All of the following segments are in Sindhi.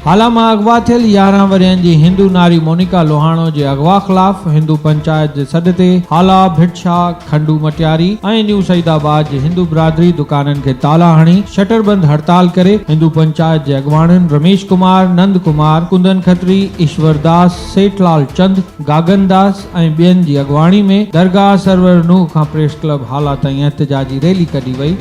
هالا مان اغوا ٿيل 11 ورهين جي هندو ناري مونيڪا لوهاڻو جي اغوا خلاف هندو پنچائت جي سڏ تي هالا، ڀٽ شاهه، کنڊو مٽياري ۽ نيو سعيد آباد جي هندو برادري دڪانن کي تالا هڻي شٽر بند هڙتال ڪري هندو پنچائت جي اڳواڻن رميش ڪمار، نند ڪمار، ڪندن کتري، ايشور داس، سيٺ لال چند، گاگن داس ۽ ٻين جي اڳواڻي ۾ درگاهه سرور نوح کان پريس ڪلب هالا تائين احتجاجي ريلي ڪڍي وئي.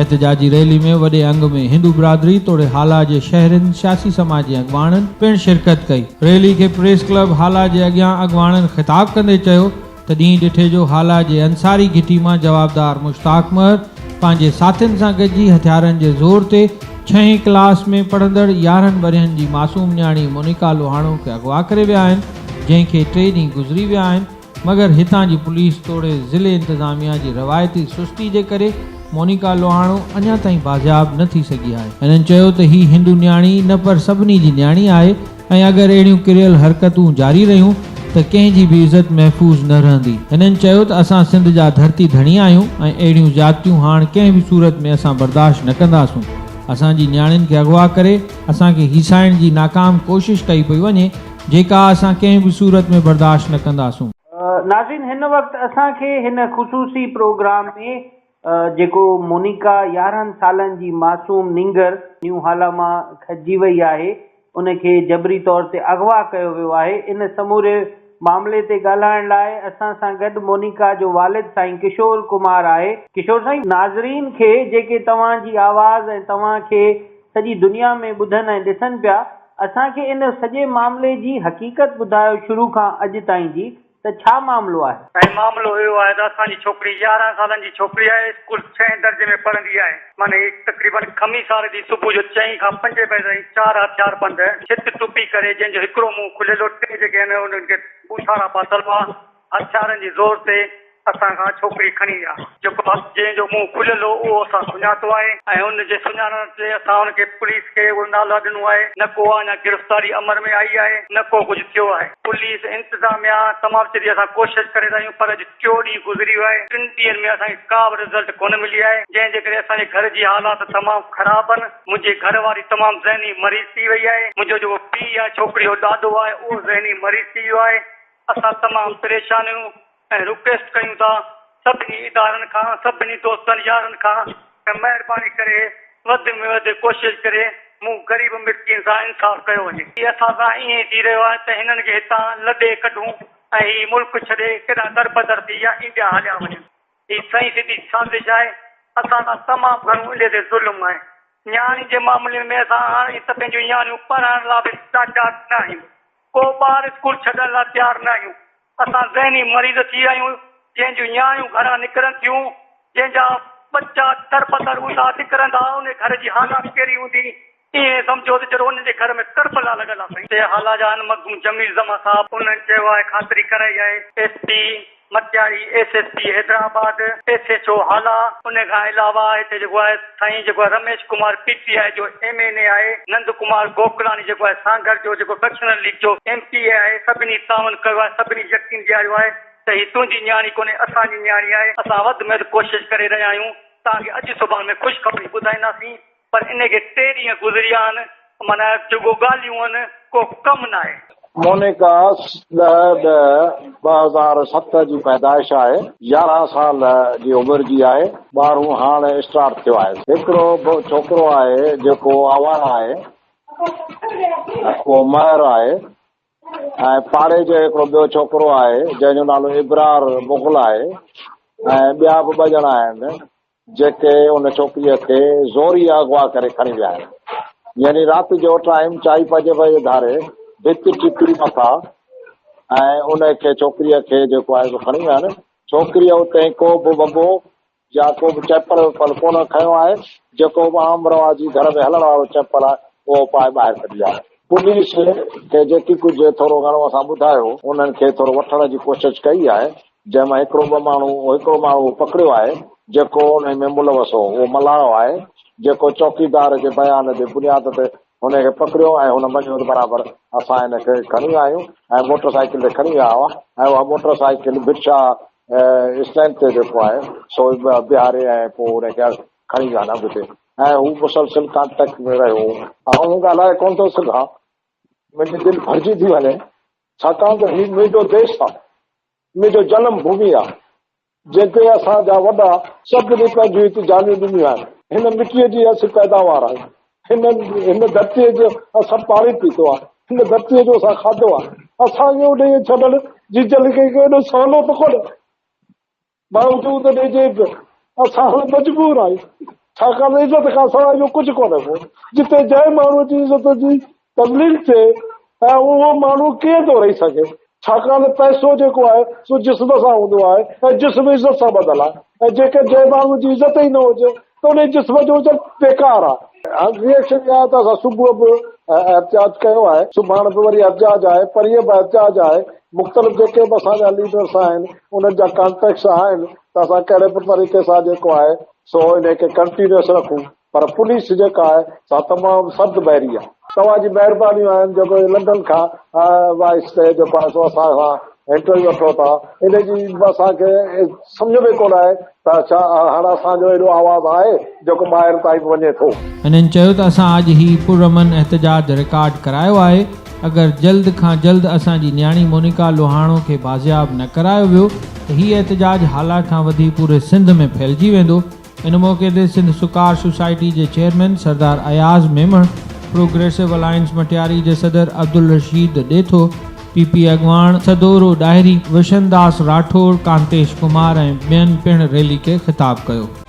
احتجاجي ريلي ۾ وڏي انگ ۾ هندو برادري توڙي هالا جي شهرين، سياسي سماجي اڳواڻن پڻ شرڪت ڪئي. ريلي کي پريس ڪلب هالا جي اڳيان اڳواڻن خطاب ڪندي چيو ته ڏينهن ڏٺي جو هالا جي انصاري گهٽي مان جوابدار مشتاق مهر پنهنجي ساٿين سان گڏجي هٿيارن جي زور تي ڇهين ڪلاس ۾ پڙهندڙ 11 ورهين جي معصوم نياڻي مونيڪا لوهاڻو کي اغوا ڪري ويا آهن جنهن کي ٽي ڏينهن گذري ويا آهن مگر هتان جي پوليس توڙي ضلعي انتظاميا جي روايتي سستي جي ڪري مونيڪا لوهاڻو اڃا تائين بازياب نه ٿي سگهي آهي. هنن چيو ته هي هندو نياڻي نه پر سڀني جي نياڻي آهي ۽ اگر اهڙيون ڪريل حرڪتون جاري رهيون ته ڪنهن جي به عزت محفوظ نه رهندي. هنن چيو ته اسان سنڌ جا ڌرتي ڌڻي آهيون ۽ اهڙيون زيادتيون هاڻ ڪنهن به صورت ۾ اسان برداشت نه ڪنداسون. اسان جي نياڻين کي اغوا ڪري اسان کي هيسائڻ جي ناڪام ڪوشش ڪئي پئي وڃي جيڪا اسان ڪنهن به صورت ۾ برداشت نه ڪنداسون. ناظرين هن وقت اسان کي هن خصوصي پروگرام ۾ جيڪو مونيڪا 11 سالن جي معصوم نينگر نيو هالا مان کڄي وئي آهي ان کي جبري طور تي اغوا ڪيو ويو آهي ان سموري معاملي تي ڳالهائڻ لاء اسان سان گڏ مونيڪا جو والد سائين ڪشور ڪمار آهي. ڪشور سائين ناظرين کي جيڪي توهان جي آواز ۽ توهان کي سڄي دنيا ۾ ٻڌن ۽ ڏسن پيا اسان کي ان سڄي معاملي جي حقيقت ٻڌايو شروع کان اڄ تائين جي ته ڇا معاملو آهي؟ سائين معاملو اهو آهي ته اسان جي ڇوڪري 11 سالن جي ڇوڪري آهي اسڪول ڇهين درجي ۾ پڙهندي آهي معنيٰ هي تقريبن خميسار جي صبح جو چئين کان پنجين بجي تائين چار هٿيار بند ڇت ٽپي ڪري جنهن جو هڪڙو منهن کليل هو ٽي جيڪي آهن انهن کي ٻوساڙا پاتل هئا هٿيارن جي زور تي اسان کان ڇوڪري کڻي ويا. جيڪو ڀت جنهن جو منهن کليل هو اهو اسان سڃاتو آهي ۽ ان جي سڃاڻڻ تي اسان ان کي پوليس کي اهو نالا ڏنو آهي. نه ڪو اڃا گرفتاري عمل ۾ آئي آهي نه ڪو ڪجهه ٿيو آهي. پوليس انتظاميا تمام چري اسان ڪوشش ڪري رهيا آهيون پر اڄ ٽيو ڏينهن گذري ويو آهي ٽن ڏينهن ۾ اسان کي ڪا به رزلٽ ڪونه ملي آهي جنهن جي ڪري اسان جي گهر جي حالات تمام خراب آهن. منهنجي گهر واري تمام ذهني مريض ٿي وئي آهي. منهنجو جيڪو پيء آهي ڇوڪري جو ڏاڏو آهي اهو ذهني مريض ٿي ويو آهي. اسان تمام پريشان آهيون ۽ رڪويسٽ ڪيون ٿا سڀني ادارن کان سڀني دوستن يارن کان ته مهرباني ڪري وڌ ۾ وڌ ڪوشش ڪري مون غريب مسڪين سان انصاف ڪيو وڃي. هي اسان سان ائين ٿي رهيو آهي ته هنن کي هتان لڏي ڪڍون ۽ هي ملڪ ڇڏي ڪيڏانهن دربدر ٿي يا انڊيا هليا وڃن. هي سئين سڌي سازش آهي اسان سان تمام گهڻو انڊيا تي ظلم آهي. نياڻي جي معاملي ۾ اسان هاڻي ته پنهنجون نياڻيون پڙهائڻ لاء به لاچار نه آهيون. ڪو ٻار اسڪول ڇڏڻ لاء تيار نه آهيون. اسان ذهني مريض ٿي ويا آهيون، جنهن جون نياڻيون گهران نڪرن ٿيون، جنهن جا ٻچا دربدر هوندا نڪرندا، ان گهر جي حالات ڪهڙي هوندي، ائين سمجهو ته جهڙو انهن جي گهر ۾ ڪربلا لڳل آهي. سائين هالا جا آهن مخدوم جميل زمان صاحب انهن چيو آهي خاطري ڪرائي آهي S P Matiari, S S P Hyderabad, S H O Hala, ان کان علاوه هتي جيڪو آهي سائين جيڪو آهي Ramesh Kumar P T I جو ايم اين اي آهي، نند ڪمار گوڪلاڻي جيڪو آهي سانگهڙ جو جيڪو فيڪشنل ليگ جو ايم پي اي آهي، سڀني تعاون ڪيو آهي، سڀني يقين ڏياريو آهي ته هي تنهنجي نياڻي ڪونهي اسان جي نياڻي آهي، اسان وڌ ۾ وڌ ڪوشش ڪري رهيا آهيون، توهان کي اڄ سڀاڻ ۾ خوشخبري ٻڌائينداسين. پر ان کي ٽي ڏينهن گذري ويا آهن، معنيٰ جيڪو ڳالهيون آهن ڪو ڪم ناهي. مونيڪا 10 10 2007 جي پيدائش آهي، 11 سال جي عمر جي آهي، ٻارهون هاڻ اسٽارٽ ٿيو آهي. هڪڙو به ڇوڪرو آهي جيڪو آواره آهي، اهو مهر آهي ۽ پاڙي جو هڪڙو ٻيو ڇوڪرو آهي جنهن جو نالو ابرار مغل آهي ۽ ٻيا به ٻه ڄڻا آهن. جيڪي ان ڇوڪريء کي زوريء اغوا ڪري کڻي ويا آهن. يعني رات جو ٽائيم چائي پنجين بجي ڌاري ڀت ٽپي مٿا ۽ ان کي ڇوڪريء کي جيڪو آهي سو کڻي ويا آهن. ڇوڪريء اتي ڪو به وڳو يا ڪو به چئپل وپل ڪونه کنيو آهي، جيڪو به عام رواجي گهر ۾ هلڻ وارو چئپل آهي اهو پائي ٻاهر ڪڍي آيا. پوليس کي جيڪي ڪجهه ٿورو گهڻو اسان ٻڌايو، انهن کي ٿورو وٺڻ جي ڪوشش ڪئي آهي. جنهن مان هڪڙو ٻه ماڻهو هڪڙو ماڻهو پڪڙيو آهي، جيڪو انهي ۾ ملوث هو، اهو ملاح آهي، جيڪو چوڪيدار جي بيان جي بنياد تي هن کي پڪڙيو ۽ هن مڃيو ته برابر اسان هن کي کڻي ويا آهيون ۽ موٽر سائيڪل تي کڻي ويا هئا ۽ اها موٽر سائيڪل ڀٽشاهه اسٽينڊ تي جيڪو آهي سو بيهاري ۽ پوء ان کي کڻي ويا آهن اڳتي ۽ هو مسلسل ڪانٽيڪٽ ۾ رهيو. آئون ڳالهائي ڪونه ٿو سگهان. منهنجي دل ڀرجي ٿي وڃي، ڇاڪاڻ ته هي منهنجو ديس آ، منهنجو جنم ڀومي آ، جنهن تي اسان جا وڏا سڀني پنهنجون هت جانيون ڏنيون آهن. هن مٽيء جي اسين پيداوار آهيون. هن هن ڌرتيء جو اسان پاڻي پيتو آهي. هن ڌرتيء جو اسان کاڌو آهي. اسان کي انهيء ڇڏڻ جيجل کي ايڏو سولو ته ڪونهي. باوجود ان جي به اسان هاڻي مجبور آهيون. ڇاڪاڻ ته عزت کان سواء ٻيو ڪجهه ڪونهي ڪو. جتي جنهن ماڻهوء جي عزت جي تذليل ٿئي ۽ اهو ماڻهو ڪيئن ٿو رهي سگهي؟ ڇاڪاڻ ته پئسو جيڪو آهي سو جسم سان هوندو آهي ۽ جسم عزت سان ٻڌل آهي ۽ جيڪڏهن جنهن ماڻهوء جي عزت ئي نه هجي ته انهي جسم جو هجڻ بيڪار آهي. ريئڪشن اها آهي ته اسان صبح به احتجاج ڪيو آهي، سڀاڻ به وري احتجاج آهي، پرينء به احتجاج آهي، مختلف جيڪي به اسان جا ليڊرس آهن انهن جا ڪانٽيڪٽس آهن ته اسان ڪهڙي به طريقي سان جيڪو آهي سو انهي کي ڪنٽينيوس رکون. پر پوليس جيڪا آهي سا تمام سرد بحري آهي. توهان جي مهربانيون آهن جيڪو لنڊن کان وائس تي جيڪو آهي سو اسان کان انٽرويو وٺو ٿا ان جي اسان کي سمجهه ۾ ڪونه آهي ته ڇا هاڻ اسان جو ايڏو آواز آهي جيڪو ٻاهر تائين به وڃي ٿو. هنن چيو ته اسان اڄ هي پرامن احتجاج رڪارڊ ڪرايو آهي اگر جلد کان جلد اسان جي نياڻي مونيڪا لوهاڻو کي بازياب نه ڪرايو ويو ته هي احتجاج هالا کان وڌي پوري سنڌ ۾ ڦهلجي ويندو. ان موقعي تي سنڌ سڪار سوسائٽي جي chairman Sardar Ayaz Memon, progressive alliance Matiari جي صدر عبدالرشيد ڏيٿو، پي پي اڳواڻ سدورو ڏاهري، وشنداس راٺوڙ، ڪانتيش ڪمار ۽ ٻين پڻ ريلي کي خطاب ڪيو.